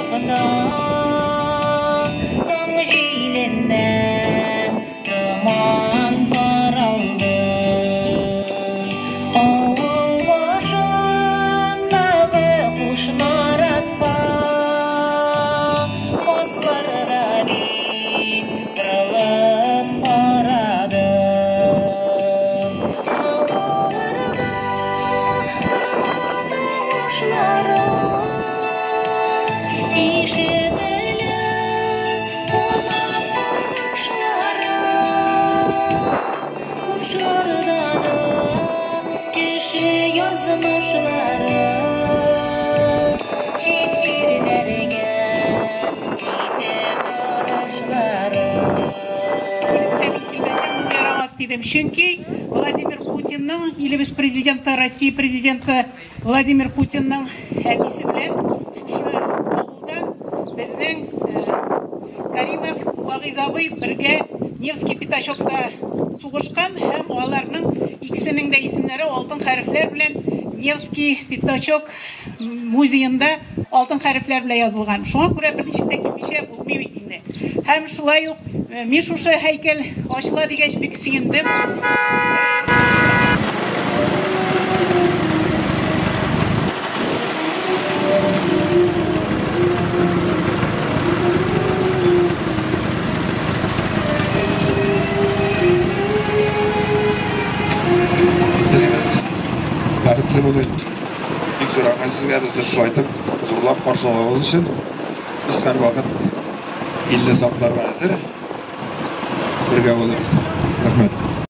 чакта таң җиленнән томан таралды. Авыл башындагы куш наратка казлар да бит борылып карады. Авылларда торна тавышлары ишетелә, канат тавышлары. Кошларда да кеше язмышлары чит җирләргә китеп барышлары. Килмәсәм, ярамас дидем. Чөнки Владимир Путинның, илебез президенты, Россия президенты Владимир Путинның әтисе белән шушы авылдан безнең Каримов Вагиз абый бергә Невский пятачокта сугышкан һәм аларның икесенең дә исемнәре алтын хәрефләр белән Невский пятачок музеенда алтын хәрефләр белән язылган. Шуңа күрә берничек тә килмичә булмый бит инде. Һәм шулай ук мин шушы һәйкәл ачыла дигәч бик сөендем. Телибез бәхетле булыйк. Бик зур рәхмәт сезгә безне шулай итеп зурлап каршылагыз өчен. Без һәрвакыт илне сакларга әзер. Бергә булыйк. Рәхмәт.